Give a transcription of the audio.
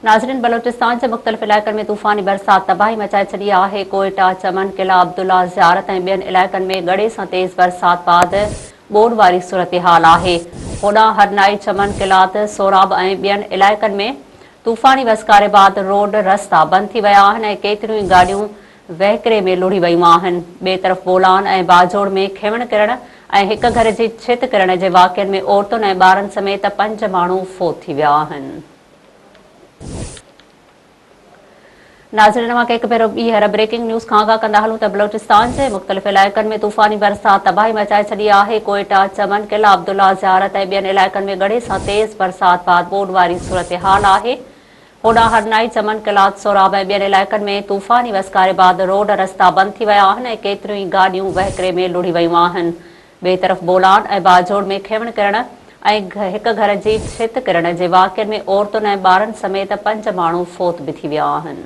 ناظرين بلوچستان جي مختلف علائقن ۾ طوفاني برسات تباهي مچائي ڇڏي آهي، ڪوئيٽا، چمن، قلعه عبدالله، زيارت ۽ ٻين علائقن ۾ ڳڙي سان تيز برسات بعد ٻوڏ واري صورتحال آهي. هوڏانهن هرنائي، چمن، قلات، سوراب ۽ ٻين علائقن ۾ طوفاني وسڪاري بعد روڊ رستا بند ٿي ويا آهن ۽ ڪيتريون ئي گاڏيون وهڪري ۾ لڙهي ويون آهن. ٻئي طرف بولان ۽ باجوڙ ۾ کيوڻ ڪرڻ ۽ هڪ گهر جي ڇت ڪرڻ جي واقعن ۾ عورتن ۽ ٻارن سميت پنج ماڻهو فوت ٿي ويا آهن. ناظرين اوهان کي هڪ ڀيرو ٻيهر بريڪنگ نيوز کان آگاهه ڪندا هلون ته بلوچستان جي مختلف علائقن ۾ طوفاني برسات تباهي مچائي ڇڏي آهي ڪوئيٽا، چمن، قلعه عبدالله، زيارت ۽ ٻين علائقن ۾ ڳڙي سان تيز برسات بعد ٻوڏ واري صورتحال آهي هوڏانهن هرنائي، چمن، قلات، سوراب ۽ ٻين علائقن ۾ طوفاني وسڪاري بعد روڊ رستا بند ٿي ويا آهن ۽ ڪيتريون ئي گاڏيون وهڪري ۾ لڙهي ويون آهن ٻئي طرف بولان ۽ باجوڙ ۾ کيوڻ ڪرڻ ۽ هڪ گهر جي ڇت ڪرڻ جي واقعن ۾ عورتن ۽ ٻارن سميت پنج ماڻهو فوت به ٿي ويا آهن.